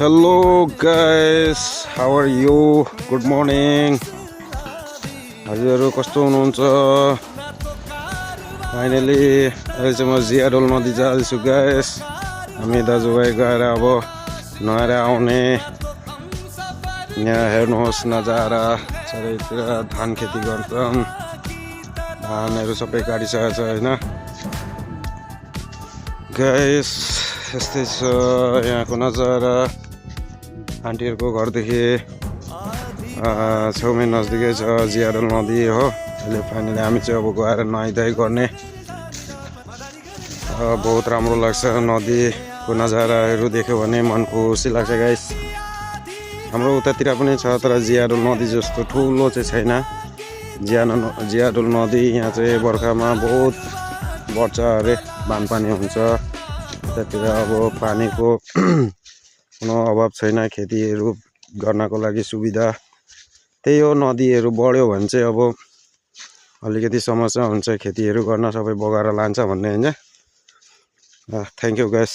Hello guys, how are you? Good morning. हजुरहरु कस्तो हुनुहुन्छ? Finally अहिले चाहिँ म जियाडोल नदी जान्छु गाइस। हामी दाजुभाइ गएर अब नुहाएर आउने। यहाँ हेर्नुहोस् नजारा, चारैतिर धान खेती गर्छन्। धानहरु सबै काटिसकेको छ हैन गाइस। यस्तै छ यहाँको नजारा। आन्टीहरुको घरदेखि छेउमै नजदिकै छ जियाडोल नदी हो। अहिले फाइनली हामी चाहिँ अब गएर नुहाइधुवाइ गर्ने। बहुत राम्रो लाग्छ नदीको नजाराहरू देख्यो भने मन खुसी लाग्छ गाइस। हाम्रो उतातिर पनि छ तर जियाडोल नदी जस्तो ठुलो चाहिँ छैन। जियाडोल नदी यहाँ चाहिँ बर्खामा बहुत बढ्छ अरे, बानपानी हुन्छ। त्यतिर अब पानीको कुनै अभाव छैन, खेतीहरू गर्नको लागि सुविधा। त्यही हो, नदीहरू बढ्यो भने चाहिँ अब अलिकति समस्या हुन्छ, खेतीहरू गर्न सबै बगाएर लान्छ भन्ने हैन। Thank you guys.